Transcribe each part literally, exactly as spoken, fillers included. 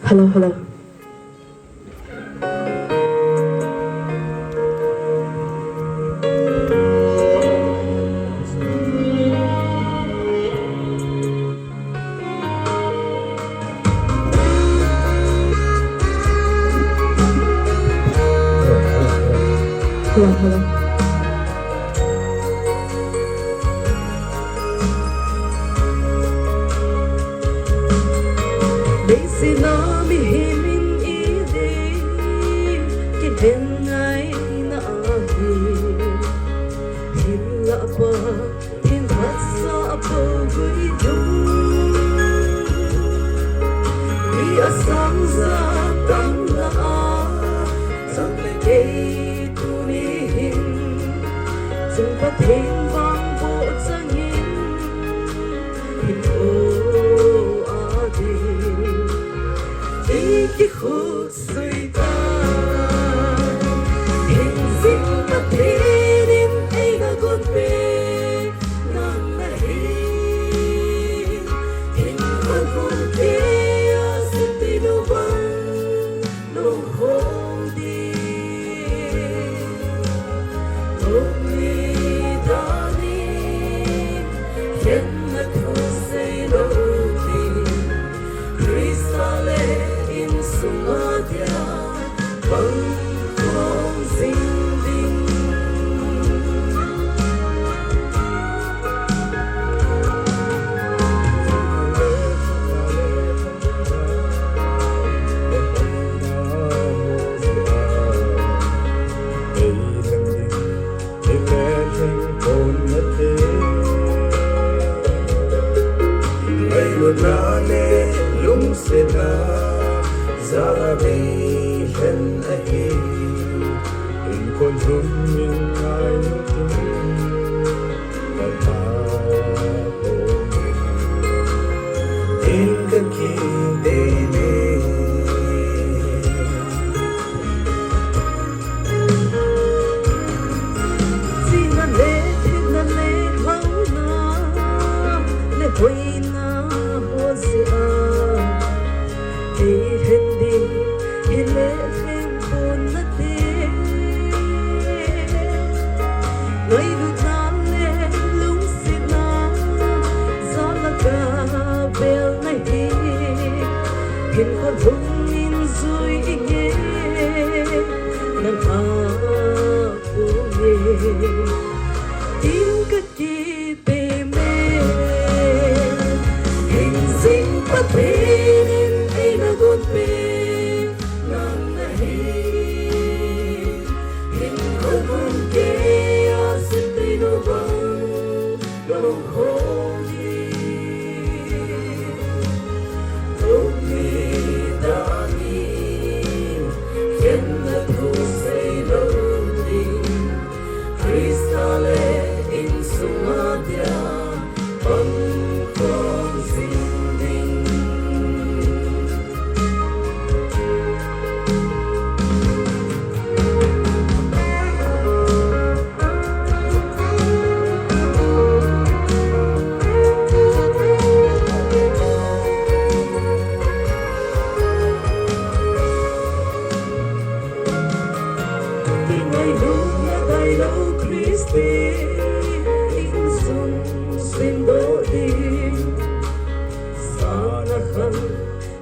Hello, hello. Hello, hello. Leiset a mihem in idin kihen ngaina ahi. Hinlah pa, hin phatsa a pou gui jong. Mi asang ja tam lah a, chang le kei tuni hin, chung Pathen vang bou chang in, hin o a ding, i kikhut sui ta. Hingjing Pathen in eina gon peh nang nahi. Hinkho hung kei a sopinu bang lungkham ding. Tuni dan in khenna thu sei lou ding. Christa le insung a dia pangkhom jing ding. Ngailutna le lungsetna jal a dei lhen ahi. Inkhon lhun in ngailut in, ka tha pom in, tin ka kite ne. Chihna le thina le lhauna le hoina ho jeh a, kei hen ding hile lheng pon nate. Ngailutna le lungsetna jal a ka bel nahi. Hinkho lhung in jui inge, nang a pom e, tin ka kite me. Hingjing Pathen in eina gon peh nang nahi. Hinkho hung kei a sopinu bang lungkham ding. Tuni dan in khenna thu sei lou ding. Christa le insung a dia pangkhom jing ding. Kingailutna tailou Christian insung semdoh ding. Sana khan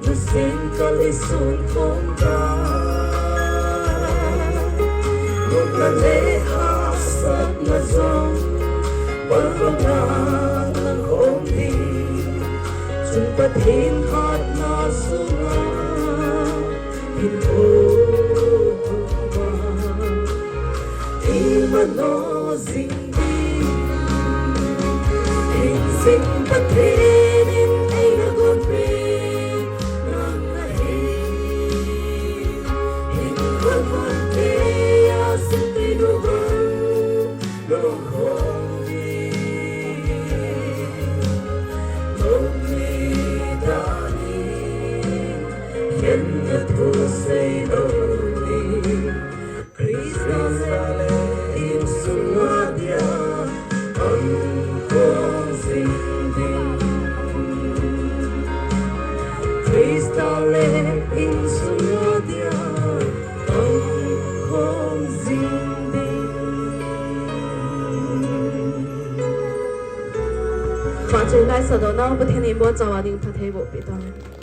nusin kal isun khom ta. Lungna le hahsatna jong palna lang khom ding. Chung Pathen hatna sunga hinkho thum a imano jing ding. Hingjing Pathen in eina gon peh nang nahi. Hinkho hung kei a sopinu bang lungkham ding. Tuni dan in khenna thu sei lou ding. Christa le insung a dia pangkhom jing ding. Christa le Insung a dia tong khom jing ding. Pachenna i sadoh nau Pathen in ibonchauva ding phatthei boh peh tauhen.